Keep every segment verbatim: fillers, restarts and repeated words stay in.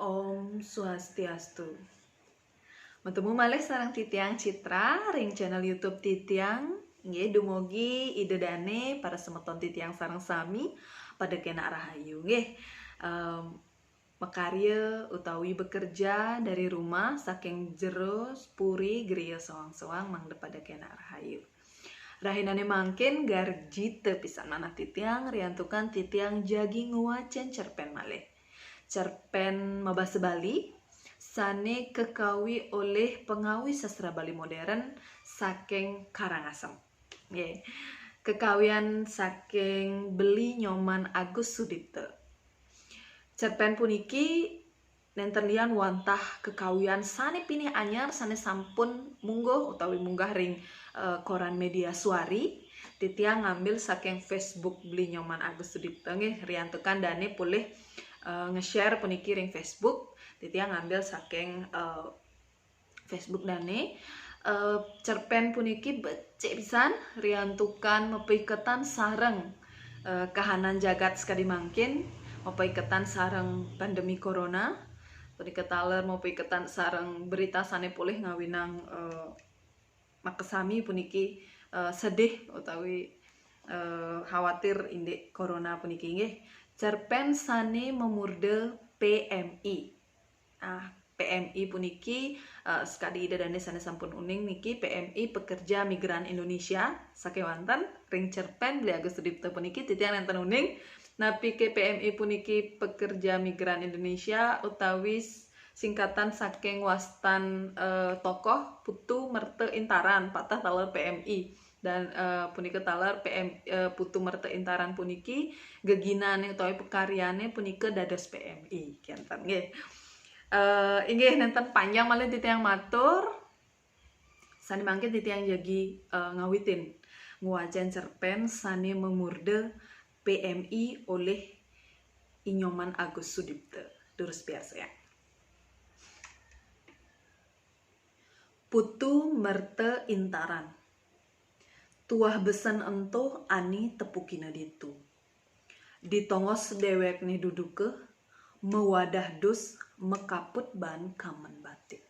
Om Swastiastu. Matemu malih sareng titiang Citra ring channel YouTube titiang. Nggih, dumugi Ida Dane, para semeton titiang sareng sami, pada kenak rahayu. Nggih, em, makarya utawi bekerja dari rumah saking jero puri griya soang-soang mangda pada kenak rahayu. Rahinane mangkin garjita pisan manah titiang, riantukan titiang jagi ngwacen cerpen malih. Cerpen mabasa Bali sane kakawi olih pengawi sastra Bali modern saking Karangasem. Nggih. Kekawian saking Beli Nyoman Agus Sudipta. Cerpen puniki nenten lian wantah kekawian sane pinih anyar sane sampun mungguh utawi munggah ring, eh, koran media Suari. Titiang ngambil saking Facebook Beli Nyoman Agus Sudipta nggih, riantukan dane polih, eh, nge-share puniki ring Facebook. Titiang ngambil saking, eh, Facebook dane. Eh, cerpen puniki becik pisan riantukan mapaiketan sareng, eh, kahanan jagat sakadi mangkin, mapaiketan sareng pandemi corona. Punika taler mapaiketan sareng berita sane polih ngawinang, eh, makasami puniki, eh, sedih utawi, eh, khawatir indik corona puniki nggih. Cerpen sane mamurda P M I. Ah, P M I puniki, eh, sakadi Ida Dane sane sampun uning niki, P M I Pekerja Migran Indonesia, sakewanten ring cerpen Beli Agus Sudipta puniki titiang nenten uning, napike P M I puniki Pekerja Migran Indonesia utawi s-, singkatan saking wastan, eh, tokoh Putu Merta Intaran, patah taler P M I. Dan, eh, punika taler P M, eh, Putu Merta Intaran puniki geginane utawi pakaryane punika dados P M I, kenten nggih. Eh, inggih nenten panjang malih titiang matur. Sane mangkin titiang jagi, eh, ngawitin ngwacen cerpen sane mamurda P M I olih I Nyoman Agus Sudipta. Durus piarsayang. Putu Merta Intaran. Tuah besen ento ane tepukina ditu. Di tongos dewekne duduka, mawadah dus makaput baan kamen batik.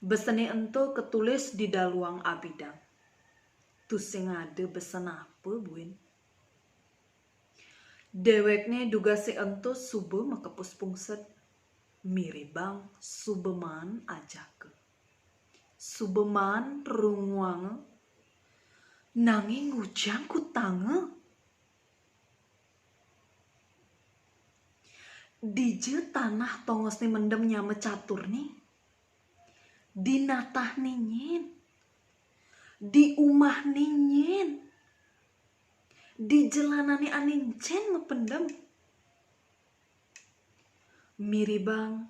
Besene ento katulis di daluang abidang. Tusing ada besen apa, buin? Dewekne dugase ento suba makepus pungsed, miribang suba maan ajaka. Suba maan runguanga, nanging ngujang kutanga. Dija tanah tongosne mendem nyama caturne? Di natahne nyen? Di umahne nyen? Di jelanane ane encen mapendem? Miribang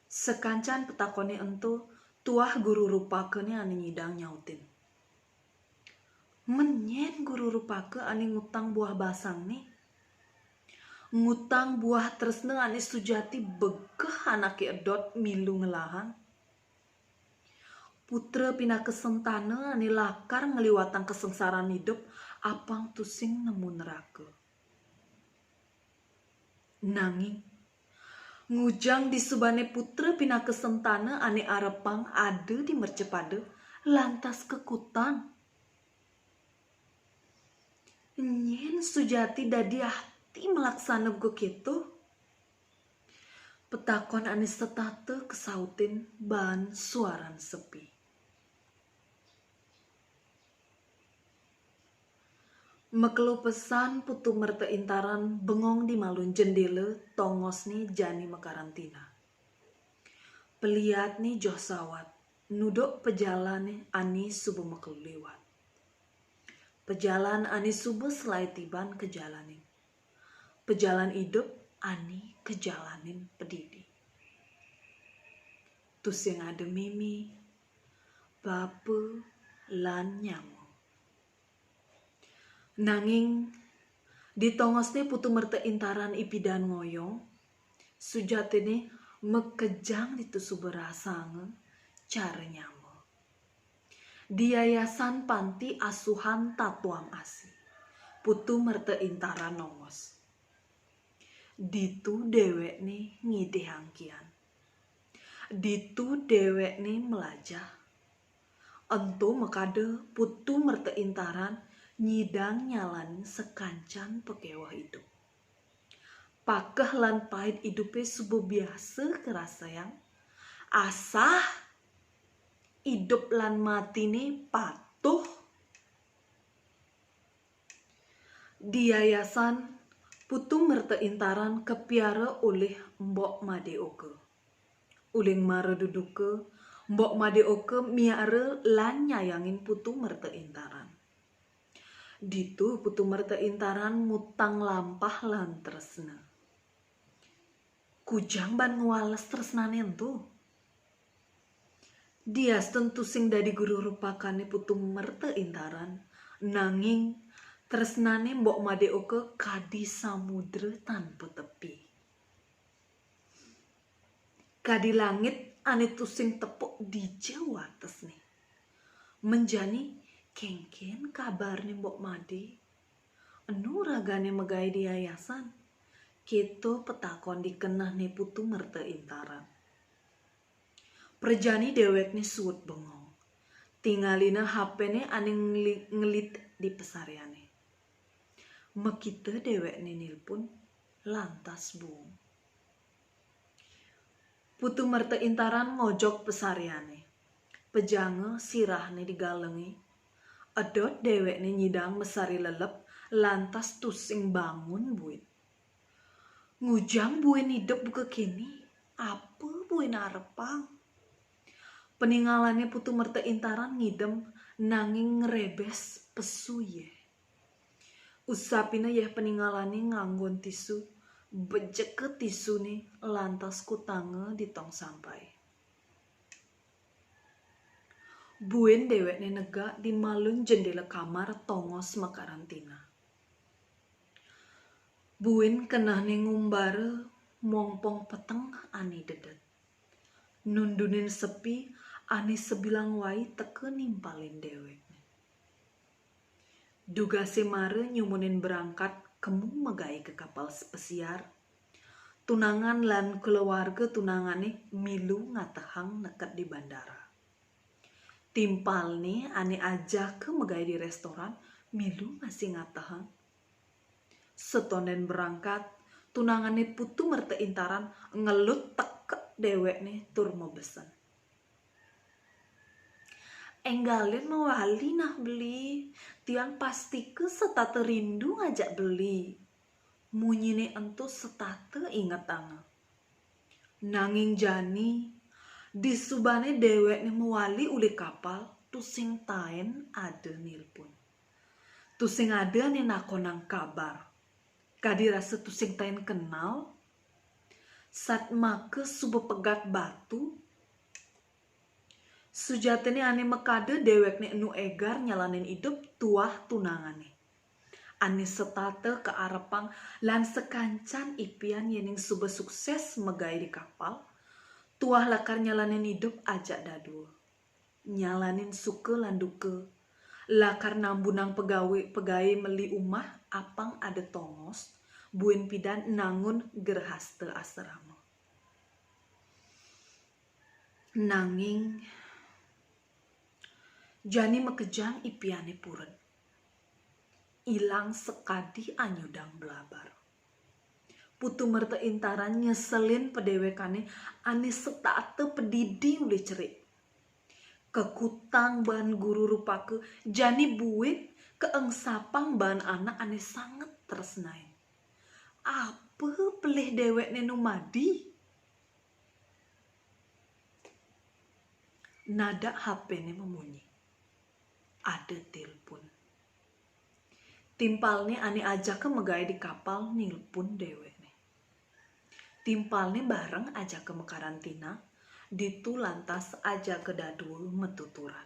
sakancan petakone ento tuah guru rupakane ane nyidang nyautin. Men nyen guru rupaka ane ngutang buah basangne? Ngutang buah tresna ane sujati begeh anake edot milu ngelahang? Putra pinaka sentana ane lakar ngliwatang kasangsaran idup apang tusing nemu neraka. Nanging, ngujang disubane putra pinaka sentana ane arepang ada di mercapada, lantas kakutang. Nyen sujati dadi ati malaksana buka keto? Petakon ane setata kasautin baan suaran sepi. Makelo pesan Putu Merta Intaran bengong di malun jendela tongosne jani makarantina. Peliatne joh sawat, nuduk pejalane ane suba makelo liwat. Pejalan ane suba selai tiban kajalanin. Pejalan idup ane kajalanin padidi. Tusing ada meme, bapa, lan nyama. Nanging, di tongosne Putu Merta Intaran ipidan ngoyong, sujatine makejang ditu suba rasanga cara nyama. Di Yayasan Panti Asuhan Tatuam Asi, Putu Merta Intaran nongos. Ditu déwékné ngidih angkian. Ditu déwékné melajah. Ento makada Putu Merta Intaran nyidang nyalanin sakancan pakéweh idup. Pakeh lan pait idupé suba biasa karasayang, asah idup lan matiné patuh. Di yayasan, Putu Merta Intaran kapiara olih Mbok Madé Oka. Uling mara duduka, Mbok Madé Oka miara lan nyayangin Putu Merta Intaran. Ditu Putu Merta Intaran mutang lampah lan tresna. Kujang ban ngwales tresnané ento? Diastun tusing dadi guru rupakané Putu Merta Intaran, nanging tresnané Mbok Madé Oka kadi samudra tanpa tepi. Kadi langit ané tusing tepuk dija watesné. Men jani kénkén kabarné Mbok Madé? Enu ragané magaé di yayasan? Kéto patakon di kenehné Putu Merta Intaran. Prajani déwékné suud bengong. Tingalina H P-né ané ngli-, ngelit di pasariané. Makita déwékné nilpun, lantas buung. Putu Merta Intaran ngojog pasariané. Pejanga sirahné digalengé. Edot déwékné nyidang masari lelep, lantas tusing bangun buin. Ngujang buin idup buka kéné? Apa buin arepang? Paningalané Putu Merta Intaran ngidem, nanging ngrebes pesu yéh. Usapina yéh paningalané nganggon tisu, bejeka tisuné lantas kutanga di tong sampah. Buin déwékné negak di malun jendéla kamar tongos makarantina. Buin kenehné ngumbara mongpong peteng ané dedet. Nundunin sepi ané sabilang wai teka nimpalin déwékné. Dugasé mara nyumunin berangkat kemu magaé ka kapal pesiar. Tunangan lan kulawarga tunangané milu ngatehang neked di bandara. Timpalné ané ajaka magaé di restoran milu masih ngatehang. Setondén berangkat, tunangané Putu Merta Intaran ngelut tekek déwékné tur mabesen. Énggalin mawali nah beli, tiang pastika setata rindu ngajak beli. Munyiné ento setata ingetanga. Nanging jani, disubané déwékné mawali uli kapal, tusing taén ada nilpun. Tusing ada ané nakonang kabar. Kadi rasa tusing taén kenal. Satmaka suba pegat batu. Sujatiné ané makada déwékné enu égar nyalanin idup tuah tunangané. Ané setata kaarepang lan sakancan ipian yéning suba sukses magaé di kapal, tuah lakar nyalanin idup ajak dadua. Nyalanin suka lan duka, lakar nambunang pegawi-, pegaé meli umah apang ada tongos, buin pidan nangun grehasta asrama. Nanging jani makejang ipiané purun. Ilang sakadi anyudang blabar. Putu Merta Intaran nyeselin padéwékané ané setata padidi uli cerik. Kakutang baan guru rupaka, jani buin kaengsapang baan anak ané sanget tresnain. Apa pelih déwékné nu madi? Nadak H P-né mamunyi. Ada tilpun. Timpalné ané ajaka magaé di kapal nilpun déwékné. Timpalné bareng ajaka makarantina, ditu lantas ajaka dadua matuturan.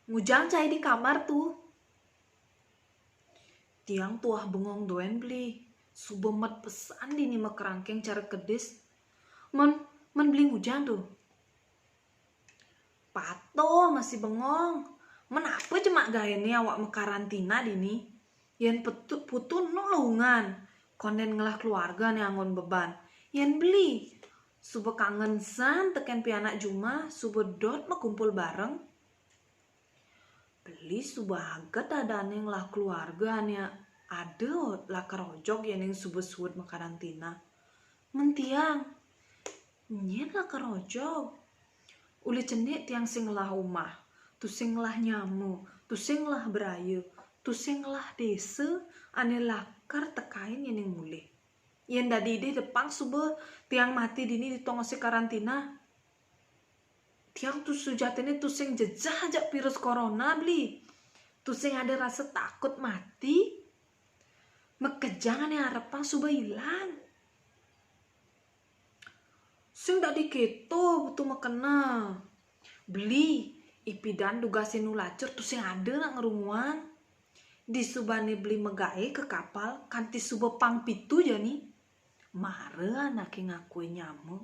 Ngujang cai di kamar tu? Tiang tuah bengong dogén beli, suba met pesan dini makrangking cara kedis. Men, men beli ngujang tu? Patuh masih bengong. Men apa jemak gaéné awak makarantina dini? Yén petu-, putu enu lelungan, kondén ngelah keluarga né anggon beban. Yén beli, suba kangen san tekén pianak jumah, suba dot makumpul bareng. Beli suba aget adané ngelah keluarga ané ada lakar ojog yén suba suud makarantina. Men tiang, nyén lakar ojog. Uli cenik tiang sing ngelah umah, tusing ngelah nyama, tusing ngelah beraya, tusing ngelah désa ané lakar tekain yén mulih. Yén dadi idih depang suba tiang mati dini di tongosé karantina. Tiang tu sujatiné tusing jejeh ajak virus corona, beli. Tusing ada rasa takut mati. Makejang ané arepang suba ilang. Sing dadi kéto, putu makena. Beli, ipidan dugasé nu lacur tusing ada nak ngrunguang. Disubané beli magaé ka kapal, kanti suba pang pitu jani. Mara anaké ngakué nyama.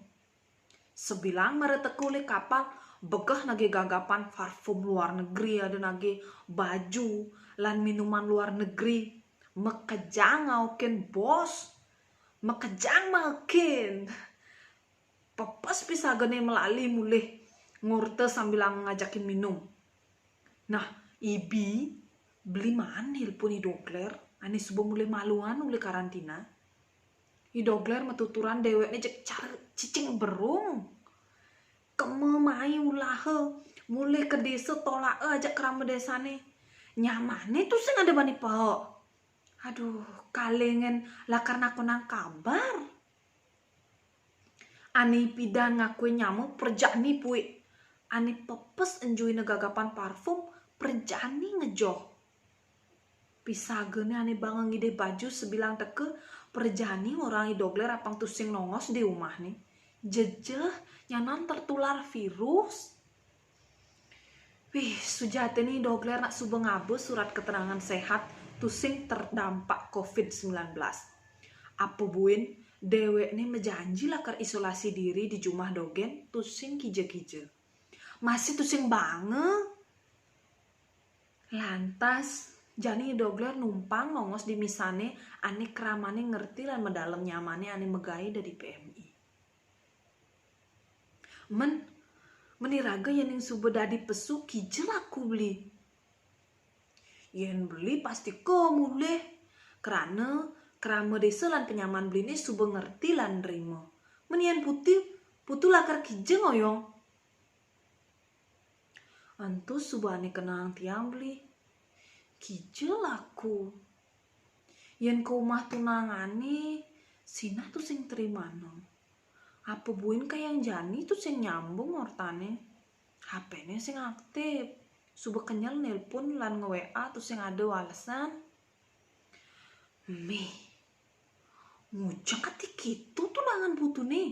Sabilang mara teka uli kapal, begeh nagih gagapan parfum luar negeri, ada nagih baju lan minuman luar negeri. Makejang ngaukin bos. Makejang maukin. Pepes pisagané malali mulih ngorta sambilang ngajakin minum. Nah, ibi beli maan nilpun I Dogler, ané suba mulih maluan uli karantina. I Dogler matuturan déwékné jeg cara cicing berung. Kema mai ulaha, mulih ka désa tolaka ajak krama désané. Nyamané tusing ada bani paha. Aduh, kalengin lakar nakonang kabar. Ané ipidan ngakué nyama prajani puik. Ané pepes enjuina gagapan parfum prajani ngejoh. Pisagané ané banga ngidih baju sabilang teka, prajani ngorahang I Dogler apang tusing nongos di umahné. Jejeh, nyanan tertular virus. Wih, sujatiné I Dogler nak suba ngaba surat keterangan sehat tusing terdampak covid sembilan belas. Apa buin, déwékné majanji lakar isolasi diri di jumah dogén tusing kija-kija. Masih tusing banga. Lantas, jani I Dogler numpang nongos di misané ané kramané ngerti lan madalem nyamané ané magaé dadi P M I. Men, men iraga yén suba dadi pesu, kija laku beli. Yén beli pastika mulih, krana krama désa lan penyaman beliné suba ngerti lan nrima. Men yén putu, putu lakar kija ngoyong. Ento suba ané kenang tiang beli. Kija laku. Yén ka umah tunangané, sinah tusing trimana. Apa buin kayang jani tusing nyambung ortané. H P-né sing aktif. Suba kenyel nilpun lan nge-W A tusing ada walesan. Méh. Ngujeng ati kéto tunangan putuné.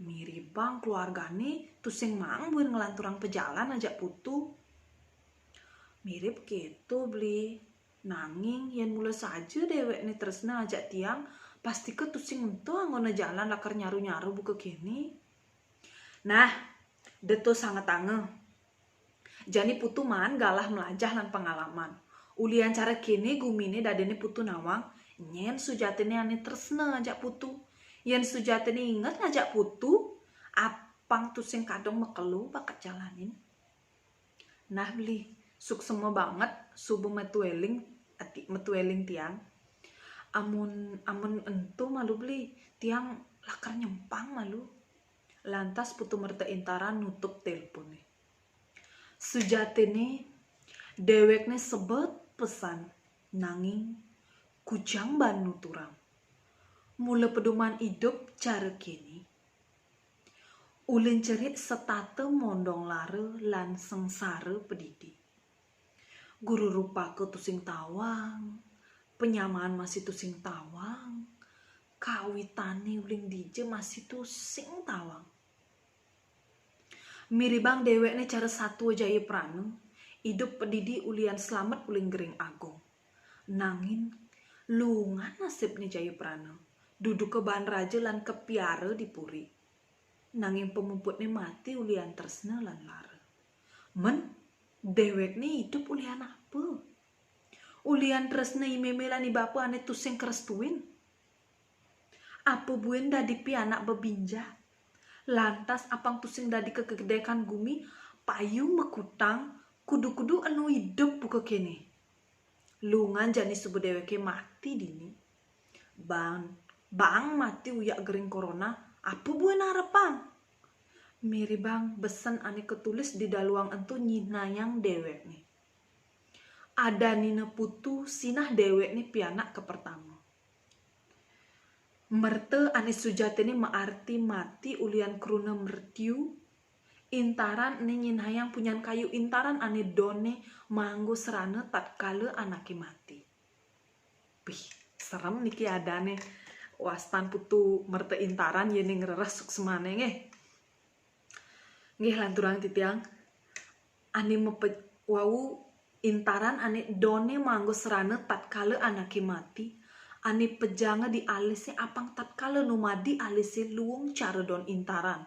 Miribang keluargané tusing maang buin nglanturang pejalan ajak putu. Mirib kéto beli. Nanging yén mula saja déwékné tresna ajak tiang, pastika tusing ento anggona jalan lakar nyaru-nyaru buka kéné. Nah, da to sangetanga. Jani putu maan galah mlajah lan pangalaman. Ulian cara kéné guminé dadiné putu nawang, nyén sujatiné ané tresna ajak putu. Yén sujatiné inget ngajak putu, apang tusing kadung makelo bakat jalanin. Nah, beli, suksma banget suba metu éling, ati, metu éling tiang. Amun, amun ento malu beli, tiang lakar nyempang malu. Lantas putu merta intaran nutup télpunné. Sujatiné, déwékné sebet pesan, nanging kujang ban nuturang. Mula pedoman idup cara kéné. Ulin cerik setata mondong lara lan sengsara pedidi. Guru rupaka tusing tawang, penyamaan masih tusing tawang, kawitané uling dija masih tusing tawang. Miribang déwékné cara satua Jayaprana, idup pedidi ulian slamet uling Gering Agung. Nangin, lungan nasibné Jayaprana, duduka baan raja lan kapiara di puri. Nanging pamuputné mati ulian tresna lan lara. Men, déwékné idup ulian apa? Ulian tresna i mémé lan i bapa ané tusing karestuin. Apa buin dadi pianak bebinja. Lantas apang tusing dadi kegedekan gumi, payu makutang, kudu-kudu enu idup buka kéné. Lungan jani suba déwéké mati dini. Bang, bang mati uyak gering corona, apa buin arepang? Miribang besen ané ketulis di daluang ento nyihnayang déwékné. Adanina putu sinah déwékné pianak kapertama. Merta ané sujatiné maarti mati ulian kruna mertiu, intaran ené nyihnayang punyan kayu intaran ané doné manggo srana tatkala anaké mati. Pih, serem niki adané. Wastan putu merta intaran yéning reres suksmané nggih. Nggih, lanturang titiang. Ané mepe-, wau intaran ané doné manggo srana tatkala anaké mati, ané pejanga di alisé apang tatkala numadi alisé luung cara don intaran.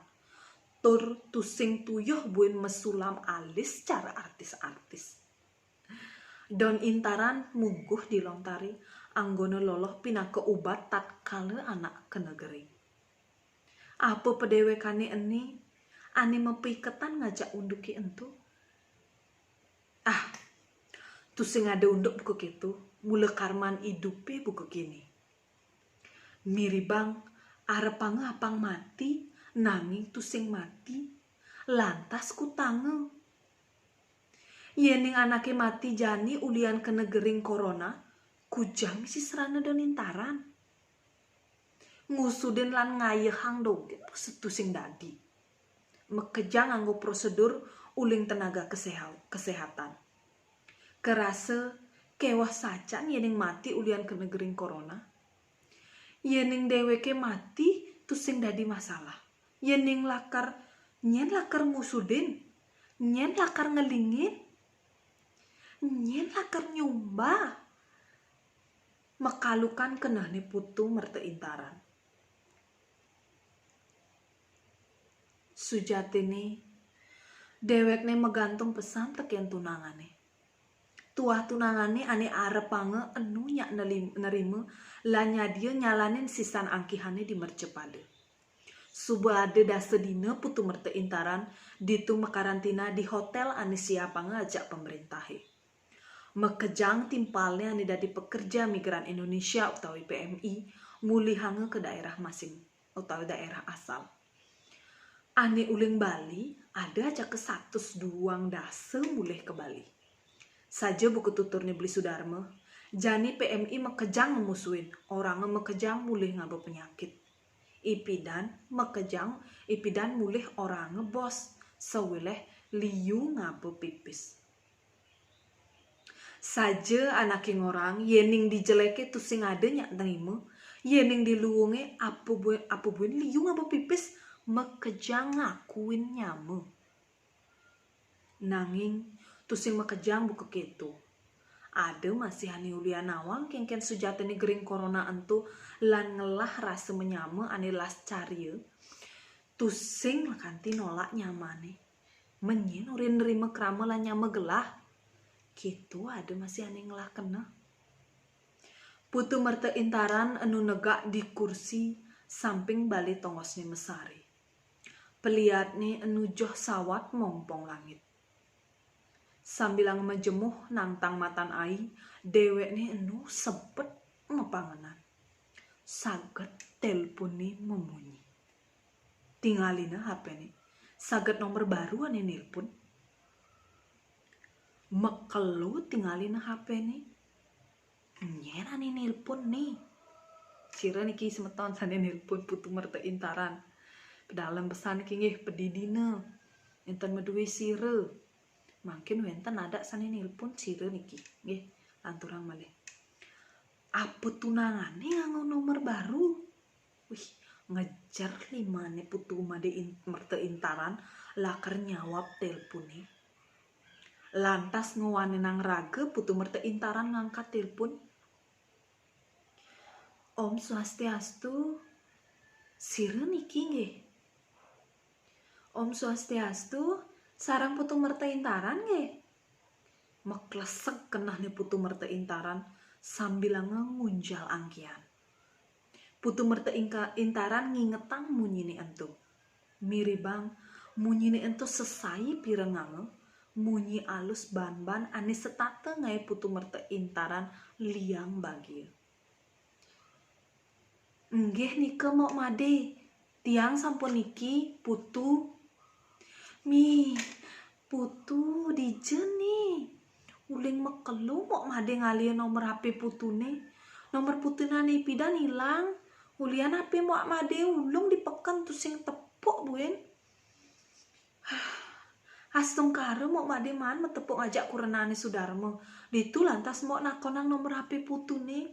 Tur tusing tuyuh buin mesulam alis cara artis-artis. Don intaran mungguh di lontari, anggona loloh pinaka ubat tatkala anak kena gering. Apa padéwékané ené, ané mapaiketan ngajak unduké ento? Ah, tusing ada unduk buka kéto, mula karman idupé buka kéné. Miribang, arepanga apang mati, nanging tusing mati, lantas kutanga. Yéning anaké mati jani ulian kena gering corona, kujang misi srana don intaran. Ngusudin lan ngayehang dogén tusing dadi. Makejang nganggo prosedur uling tenaga keseha-, kesehatan. Karasa kéweh sajan yéning mati ulian kena gering corona. Yéning déwéké mati tusing dadi masalah. Yéning lakar, nyén lakar ngusudin, nyén lakar ngelingin, nyén lakar nyumbah. Makalukan kenehné putu merta intaran. Sujatiné, déwékné magantung pesan tekén tunangané. Tuah tunangané ané arepanga enu nyak nelim-, nerima lan nyadia nyalanin sisan angkihané di mercapada. Suba ada dasa dina putu merta intaran, ditu makarantina di hotél ané siapanga ajak pamréntahé. Makejang timpalné ané dadi pekerja migran Indonesia utawi P M I, mulihanga ka daerah masing utawi daerah asal. Ané uling Bali, ada ajaka satus duang dasa mulih ka Bali. Saja buka tuturné Beli Sudarma, jani P M I makejang ngamusuin, oranga makejang mulih ngaba penyakit. Ipidan makejang, ipidan mulih oranga bos, sawilih liu ngaba pipis. Saja anaké ngorang, yéning di jeléké tusing ada nyak nerima, yéning di luungé apa buin, apa buin liu ngaba pipis, makejang ngakuin nyama. Nanging tusing makejang buka kéto. Ada masih ané ulian nawang kénkén sujatiné gering corona ento lan ngelah rasa manyama ané las carya. Tusing kanti nolak nyamané. Menyén urin nerima krama lan nyama gelah. Kéto ada masih ané ngelah keneh. Putu merta intaran enu negak di kursi samping balé tongosné masari. Peliatné enu joh sawat mompong langit. Sambilanga majemuh nangtang matan ai, déwékné enu sebet mapangenan. Saget télponné mamunyi. Tingalina H P-né. Saget nomor baru ané nélpon. Makelo tingalina H P-né. Nyén ané nélpon né. Sira niki semeton sané nélpon Putu Merta Intaran. Pedalem pesan niki nggih, pedidina. Énten madué sira. Mangkin wénten adak sané nélpon sira niki. Nggih, lanturang malih. Apa tunangané nganggo nomor baru? Wih, ngejer limané Putu Madé In-, Merta Intaran lakar nyawab télponné. Lantas ngwanénang raga Putu Merta Intaran ngangkat télpon. Om Swastiastu, sira niki nggih? Om Swastiastu, sareng Putu Merta Intaran nggih? Meklesek kenehne Putu Merta Intaran sambilanga ngunjal angkian. Putu Merta Inka-, Intaran ngingetang munyine ento. Miribang munyine ento sesai pirenganga, munyi alus banban ane setata ngae Putu Merta Intaran liang bagia. "Nggih nika, Mok Made. Tiang sampun niki, Putu." "Mi, Putu dija ni?" Uling makelo Mok Made ngaliha nomor H P Putune. "Nomor Putune ane ipidan ilang. Ulian H P Mok Made ulung di peken tusing tepuk, buin." Astungkara Mok Made maan matepuk ngajak kurenane Sudarma. Ditu lantas Mok nakonang nomor H P Putune.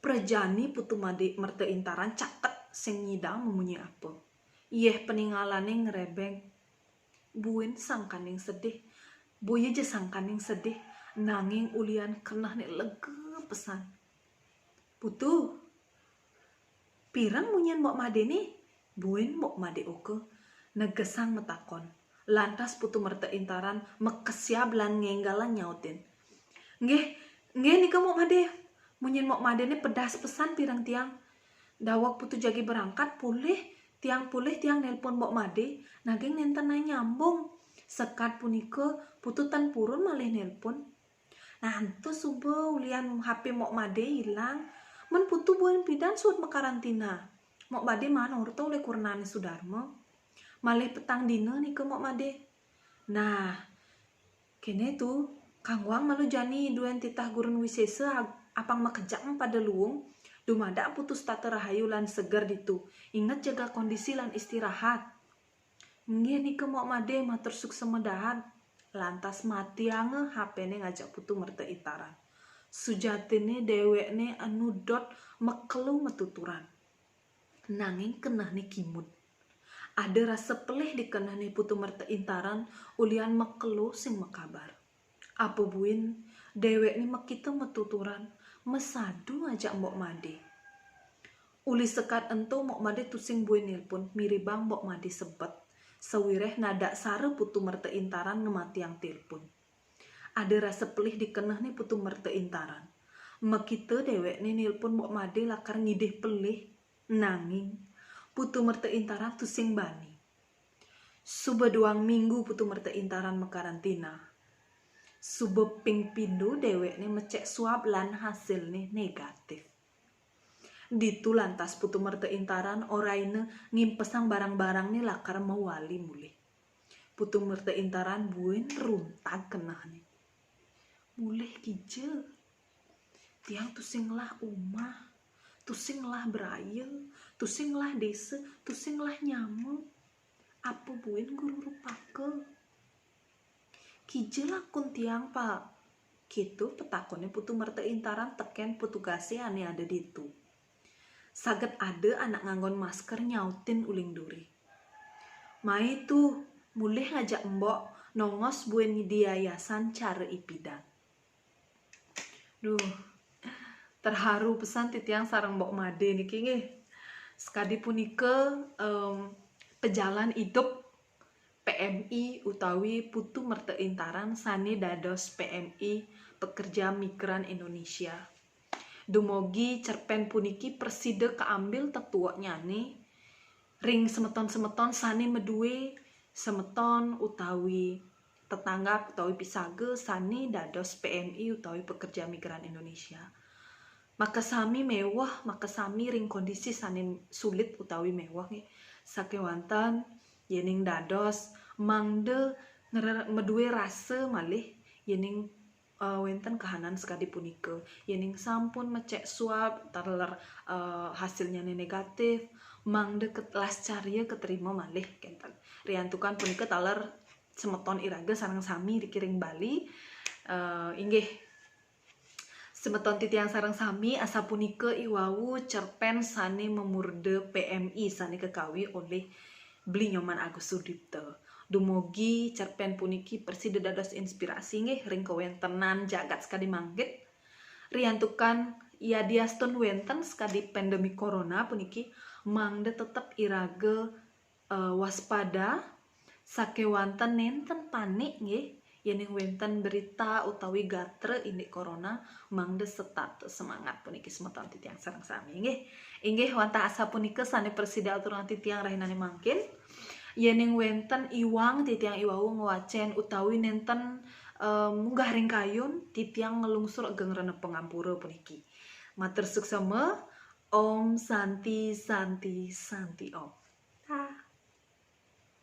Prajani Putu Made Merta Intaran caket sing nyidang mamunyi apa. Yeh peningalane ngrebeng. Buin sangkaning sedih. Boya ja sangkaning sedih, nanging ulian kenehne lega pesan. "Putu, pireng munyin Mok Made ni?" Buin Mok Made oka negesang matakon. Lantas Putu Merta Intaran makesiab lan ngenggalan nyautin. "Nggih, nggih nika Mok Made. Munyin Mok Made ni pedas pesan pireng tiang. Daweg Putu jagi berangkat, polih, tiang polih tiang nelpon Mok Made, nanging nenten nyambung. Sekad punika Putu tan purun malih nelpon." Nah, ento suba ulian H P Mok Made ilang, men Putu buin pidan suud makarantina. Mok Made maan orta olih kurenane Sudarma. "Malih petang dina nika, Mok Made." "Nah, kene tu, kanggoang malu jani duen titah gurun wisesa ag-, apang makejang pada luung, dumadak Putu setata rahayu lan seger ditu. Inget jaga kondisi lan istirahat." "Nggih nika Mok Made, matur suksema dahat." Lantas matianga H P-ne ngajak Putu Merta Intaran. Sujatine dewekne anu dot makelo matuturan. Nanging kenehne kimud. Ada rasa pelih di kenehne Putu Merta Intaran ulian makelo sing makabar. Apa buin, dewekne makita matuturan, masadu ngajak Mok Made. Uli sekad ento Mok Made tusing buin nelpon, miribang Mok Made sebet, sawireh nadaksara Putu Merta Intaran ngamatiang telpon. Ada rasa pelih di kenehne Putu Merta Intaran. Makita dewekne nelpon Mok Made lakar ngidih pelih, nanging Putu Merta Intaran tusing bani. Suba duang minggu Putu Merta Intaran makarantina. Suba ping pindo dewekne mecek swab lan hasilne negatif. Ditu lantas Putu Merta Intaran oraina ngimpesang barang-barangne lakar mawali mulih. Putu Merta Intaran buin runtag kenehne. "Mulih kija? Tiang tusing ngelah umah, tusing ngelah braya, tusing ngelah desa, tusing ngelah nyama. Apa buin guru rupaka? Kija lakun tiang, Pak?" Kitu petakone Putu Merta Intaran teken petugase ane ada ditu. Saget ada anak nganggon masker nyautin uling duri. "Mai tu, mulih ngajak Mbok nongos buin di yayasan cara ipidan." Duh, terharu pesan titiang sareng Mbok Made niki nggih. Sakadi punika, em, pejalan idup P M I utawi Putu Merta Intaran sane dados P M I, Pekerja Migran Indonesia. Dumugi cerpen puniki prasida kaambil tetueknyane ring semeton-semeton sane madue semeton utawi tetanggap utawi pisaga sane dados P M I utawi Pekerja Migran Indonesia. Makasami meweh, makasami ring kondisi sane sulit utawi meweh nggih. Sakewanten yening dados mangda ngre-, madue rasa malih yening, eh, wenten kahanan sakadi punika. Yening sampun mecek swab taler, eh, hasilnyane negatif, mangda ket-, lascarya katerima malih kenten. Riantukan punika taler semeton iraga sareng sami riki ring Bali. Eh, inggih, semeton titiang sareng sami, asapunika iwau cerpen sane mamurda P M I sane kakawi olih Beli Nyoman Agus Sudipta. Dumugi cerpen puniki prasida dados inspirasi nggih ring kawentenan jagat sakadi mangkin. Riantukan yadiastun wenten sakadi pandemi corona puniki, mangda tetep iraga, eh, waspada, sakewanten nenten panik nggih, Yening wenten berita utawi gatra indik corona, mangda setat semangat puniki semeton titiang sareng sami, nggih. Inggih wantah asapunika sane prasida aturang titiang rahinane mangkin. Yening wenten iwang titiang iwau ngwacen utawi nenten, eh, munggah ring kayun, titiang nglungsur ageng rena pangampura puniki. Matur suksema. Om Santi, Santi, Santi Om. Tah.